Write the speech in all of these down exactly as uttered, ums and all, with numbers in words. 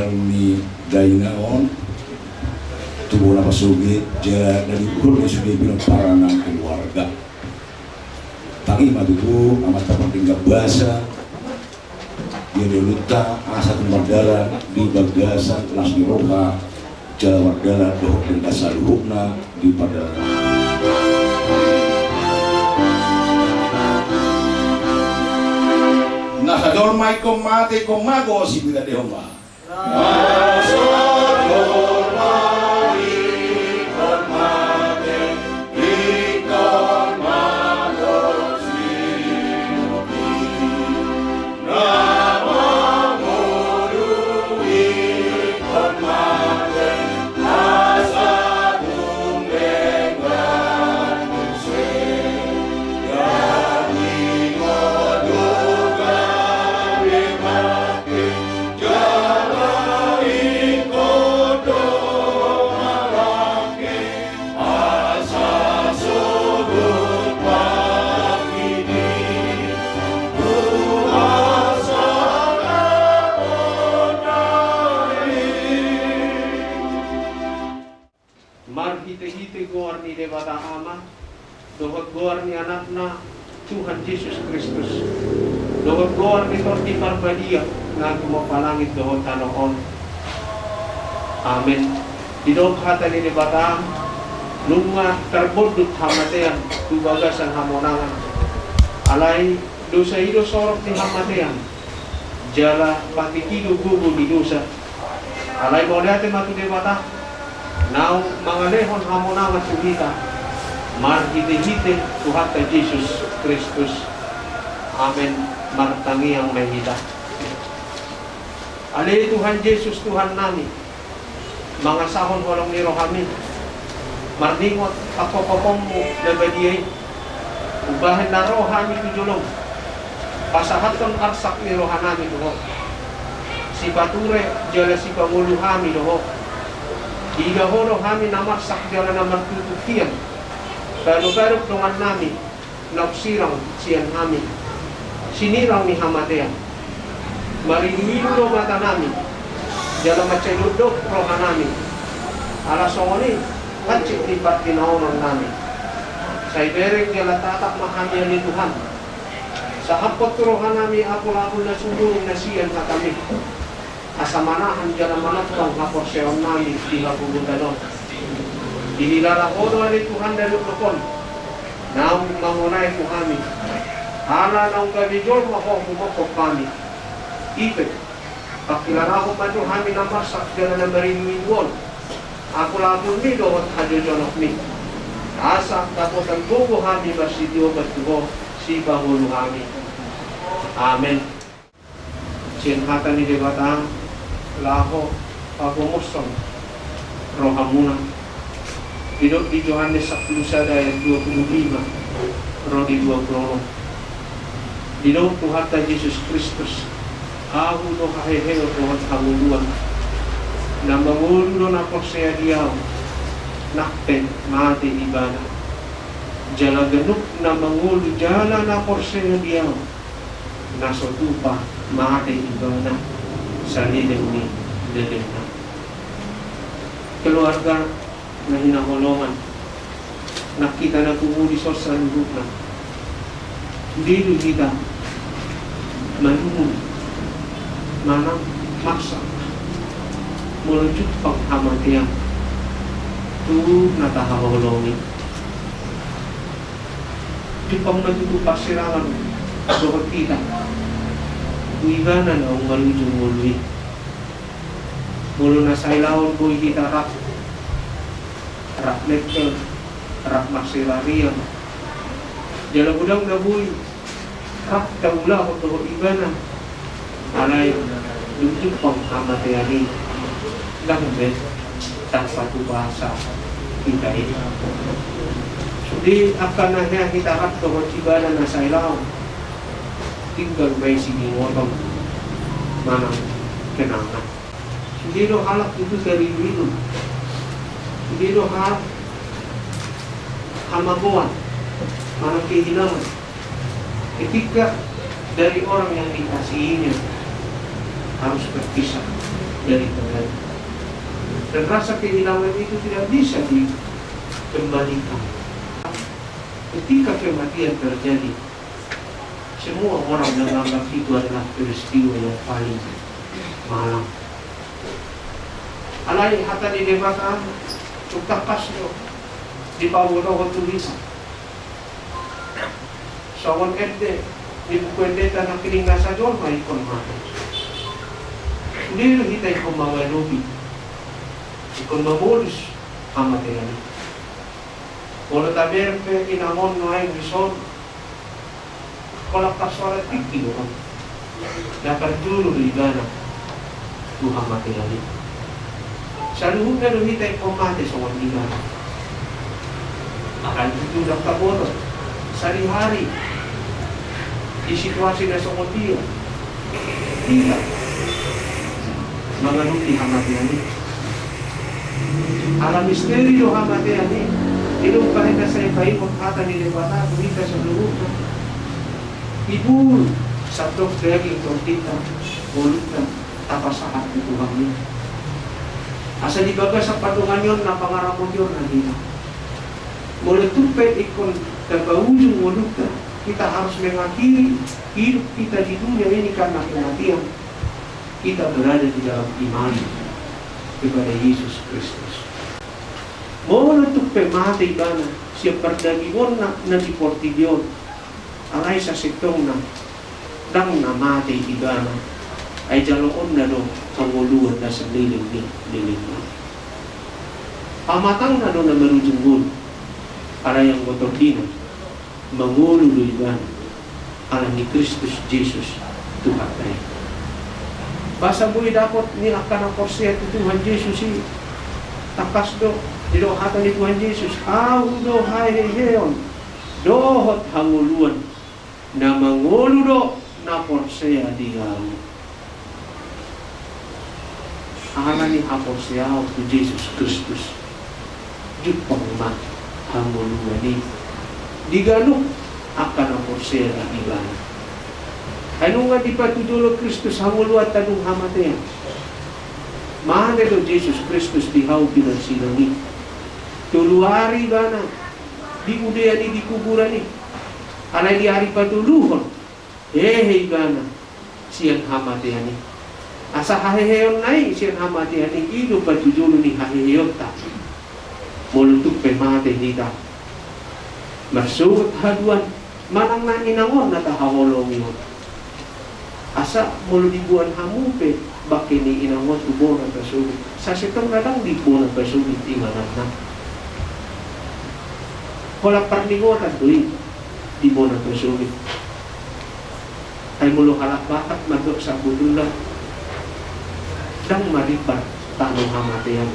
Ni daina on, tubu na pasogit, jala dari uhur ni sude bino parana keluarga. Tangi ma tutu, Amanta pardenggan basa, di uluta, asa tung mardalan di bagasan las ni roha, jala mardalan dohot denggan saluhutna di pardalanan. Na hajolma ingkon mate, ingkon mago, sipitandehon ma. Marhitehite goar ni Debata Ama, dohot goar ni Anakna, Tuhan Jesus Kristus, dohot goar ni Tondi Parbadia, na tumompa langit dohot tano on. Amen. Didok hata ni Debata, nunga tarbondut hamatean tu bagasan hamonangan. Alai dosa i do sorop ni hamatean, jala patik i do gogo ni dosa. Alai mauliate ma tu Debata, naung mangalehon hamonangan tu hita, marhitehite Tuhanta Jesus Kristus. Amen. Martangiang ma hita. Ale Tuhan Jesus, Tuhannami, mangasahon holong ni rohami, marningot pangkophopon-Mu na badia i, umbahen na ro hami tu jolom, pasahathon arsak ni rohanami tu Ho. Sipature jala sipangolu hami do Ho. Diida Ho do hami na marsak jala na martutup hian, padopadop dongannami, naung sirang sian hami, sinirang ni hamatean. Mariduidu do matanami, jala mansai dokdok rohanami. Ala songon i hansit ni partinaononnami. Sai bereng jala tatap ma hami ale Tuhan. Sahaphon tu rohanami apulapul na sumurung na sian hataMi, asa manahan jala manongtong haporseaonnami di hagogotan on. Dihilala Ho do ale Tuhan na dokdok on, naung mangonai tu hami. Ala naung gabe jolma Ho humophop hami. I pe, pangkilalahon ma tu hami na marsak jala na mariduidu on apulapulMi dohot hajojonokMi, asa dapotan gogo hami marsitioban tu Ho, sipangolu hami. Amen. Sian hata ni Debata laho pagomoshon rohamuna. Didok di Johannes sampulu sada ayat dua pulu lima ro di dua pulu onom. Didok Tuhanta Jesus Kristus, Ahu do haheheon dohot hangoluan. Na mangolu do na porsea di Ahu, nang pe mate ibana. Jala ganup na mangolu jala na porsea di Ahu, na so tupa mate ibana saleleng ni lelengna. Keluarga na hinaholongan, nang hita na tumuli saluhutna, sude do hita malungun manang marsak molo jumpang hamatean tu na tahaholongi. Jumpang ma tutu parsirangan dohot hita tu ibana naung malujung ngolu i. Molo na sailaon boi hita rap, rap mengkel, rap marsirarian, jala godang na boi rap taulahon dohot ibana, alai dung jumpang hamatean i, ndang be tarpatupa asa hita i. Sude angka na hea hita rap dohot ibana na sailaon, tinggal ma i siningoton manang kenangan. Sude do halak tutu tariduidu. Sude do halak hamagoan manang kehilangan. Ketika dari orang yang dikasihinya harus berpisah. dari terjadi. Dan rasa kehilangan itu tidak bisa dikembalikan. Ketika kematian terjadi, semua orang menganggap itu adalah peristiwa yang paling malang. Alai hata ni Debata, tung tangkas do dipabotohon tu hita. Songon ende ni Buku Endenta nangkining na sajolma ingkon mate. Sude do hita ingkon mangalobi, ingkon mamolus hamatean i. Molo tabereng pe inangon nuaeng dison, holan parsoalan tingki do on. Na parjolo do ibana tu hamatean i. Saluhutna do hita ingkon mate songon ibana. Alai tutu ndang taboto, sehari-hari di situasi na songon dia hita mangadopi hamatean i. Ala misteri do hamatean i. I do umbahen na sai paingot hata ni Debata tu hita saluhutna. Ibur sandok daging tondinta, ngolunta tapasahat tu Tuhan i. Asa di bagasan pandonganionna, pangaramotionna hita. Molo tung pe ingkon tapaujung ngolunta, kita harus mengakhiri hidup kita di dunia ini karena kematian, kita berada di dalam iman kepada Yesus Kristus. Molo tung pe mate ibana sian pardagingonna na di portibi on, alai sasintongna ndang na mate ibana, ai jaloonna do hangoluan na saleleng ni lelengna. Pamatangna do na marujung ngolu, alai anggo tondina mangolu do ibana ala ni Kristus Jesus Tuhanta i. Basa boi dapot ni angka na porsea tu Tuhan Jesus i, tangkas do didok hata ni Tuhan Jesus, Ahu do haheheon dohot hangoluan, na mangolu do na porsea di Ahu. Ala ni haporseaon tu Jesus Kristus, jumpang ma hangoluan i di ganup angka na porsea di ibana. Ai nunga dipatujolo Kristus hangoluanta dung hamatean. Mate do Jesus Kristus di hau pinarsilang i. Tolu ari ibana di udean i, di kuburan i. Alai di ari patoluhon hehe ibana sian hamatean i. Asa haheheonna i sian hamatean i, i do patujolo ni haheheonta. Molo tung pe mate hita marsogot haduan manang na inangon na tahaholongi on. Asa molo diboan hamu pe bangke ni inangon tu bona pasogit, sasintongna ndang di bona pasogit ingananna. Holan parningotan do i di bona pasogit. Ai molo halak Batak mandok sabotulna, ndang marimbar tano hamatean.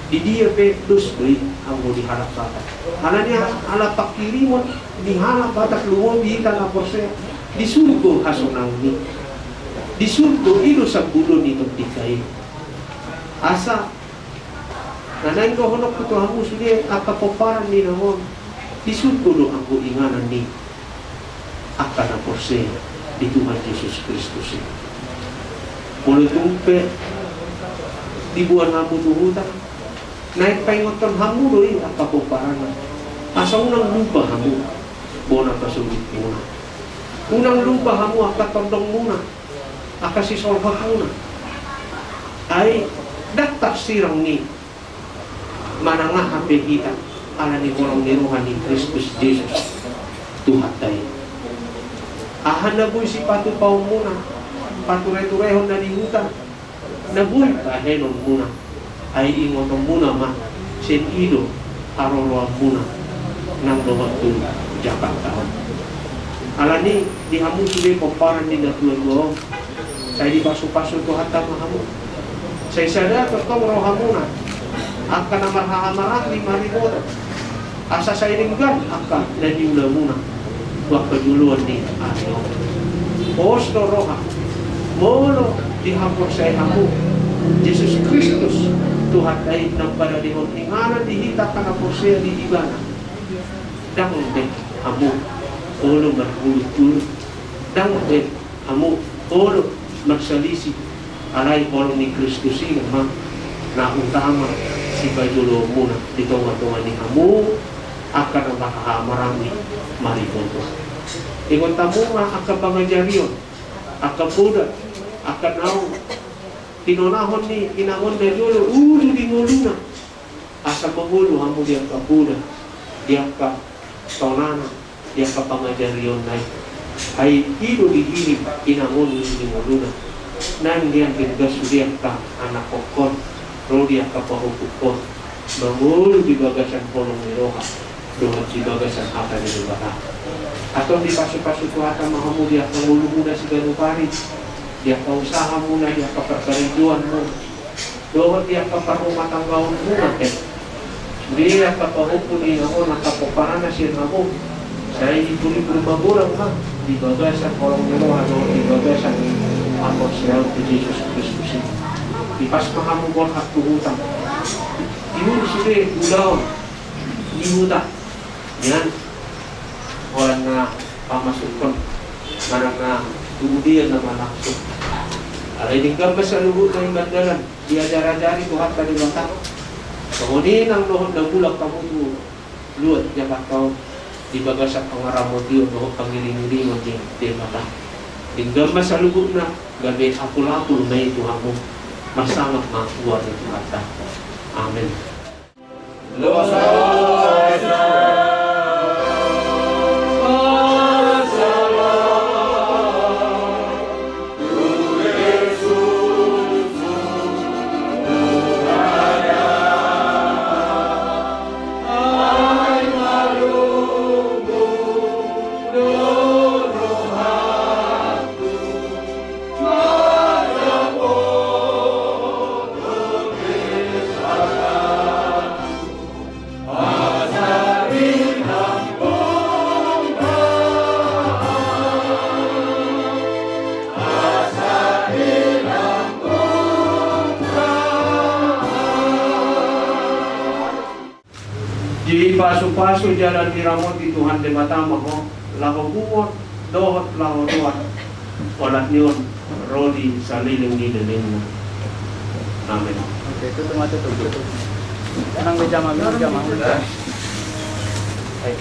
Di dia pe dos do i anggo di halak Batak. Alani ala pangkirimon ni halak Batak lumobi hita na porsea, di surgo hasonangan i. Di surgo i do sambulon ni tondinta i. Asa na naeng dohononku tu hamu sude angka pomparan ni inang on, di surgo do anggo inganan ni angka na porsea di Tuhan Jesus Kristus i. Molo tung pe diboan hamu tu huta, naeng paingothon hamu do i angka pomparanna. Asa unang lupa hamu bona pasogitmuna. Unang lupa hamu angka tondongmuna, angka sisolhotmuna. Ai ndang tarsirang ni manang aha pe hita, ala ni holong ni roha ni Kristus Jesus Tuhanta i. Aha na boi sipatupaonmuna, patureturehon na di huta, na boi bahenonmuna, ai ingotonmuna ma, sian i do haroroanmuna nang dohot tu Jakarta on. Alani di hamu sude pomparan ni natuatua on, sai dipasupasu Tuhanta ma hamu. Sai sada tongtong rohamuna, angka na marhahamaranggi, maribot, asa sai denggan angka na niulamuna tu angka joloan ni ari on. Pos do roha, molo dihaporseai hamu Jesus Kristus Tuhanta i, naung paradehon inganan di hita angka na porsea di Ibana. Ndang be hamu olo margulutgulut, ndang be hamu olo marsalisi, Alai holong ni Kristus i ma na utama sipajoloonmuna di tongatonga ni hamu angka na marhahamaranggi mariboto. Ingot hamu ma angka pangajarion, angka poda, angka naung tinonahon ni inangon na jolo uju di ngoluna. Asa mangolu hamu di angka poda, di angka tonana, di angka pangajarionna i. Ai i do dihirim inangon uju di ngoluna. Nang nian denggan sude angka anakhon, ro di angka pahompungkon, mangolu di bagasan holong ni roha dohot di bagasan hata ni Debata. Antong dipasupasu Tuhanta ma hamu di angka ngolumuna siganup ari, di angka usahamuna, di angka parkarejoanmuna, dohot di angka parrumatanggaonmuna pe. Sude angka pahompu ni inangon, angka pomparanna sian hamu, sai hurihuri ma godang ma di bagasan holong ni roha dohot di bagasan haporseaon tu Jesus Kristus i. Dipas ma hamu borhat tu huta, diurus sude ulaon ni huta nian. Holan na pamasukhon manang na tu hudian na manaksuk. Alai denggan ma saluhutna i mardalan, diajarajari Tuhanta Debata. Songon i nang dohot na mulak hamu tu luat Jakarta on, di bagasan pangaramotion dohot pangiringiringon ni Debata. Denggan ma saluhutna, gabe apulapul ma i tu hamu. Marsangap ma goar ni Tuhanta. Amen. Dipasupasu jala diramoti Tuhan Debata ma ho, laho buhon dohot laho roa, olat ni on ro di saleleng ni lelengna. Amen. Oke, tutup mata, tutup, tutup. Tenang, be, jama, minum jama, minum jama. Baik.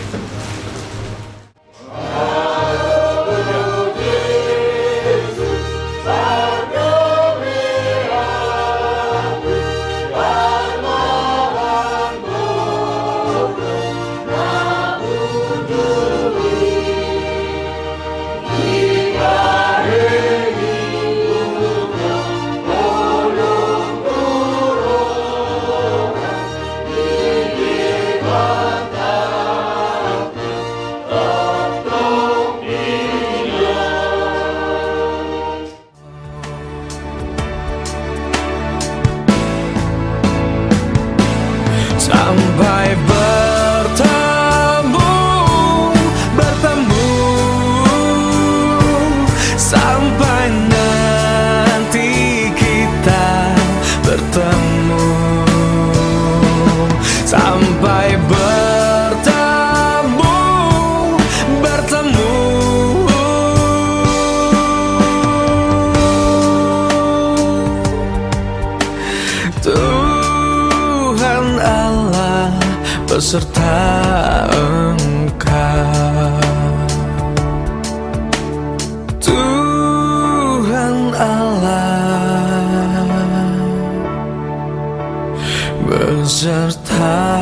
Sampai bertemu, bertemu, sampai nanti kita bertemu, sampai bertemu, bertemu. Tuhan Allah beserta engkau. Tuhan Allah beserta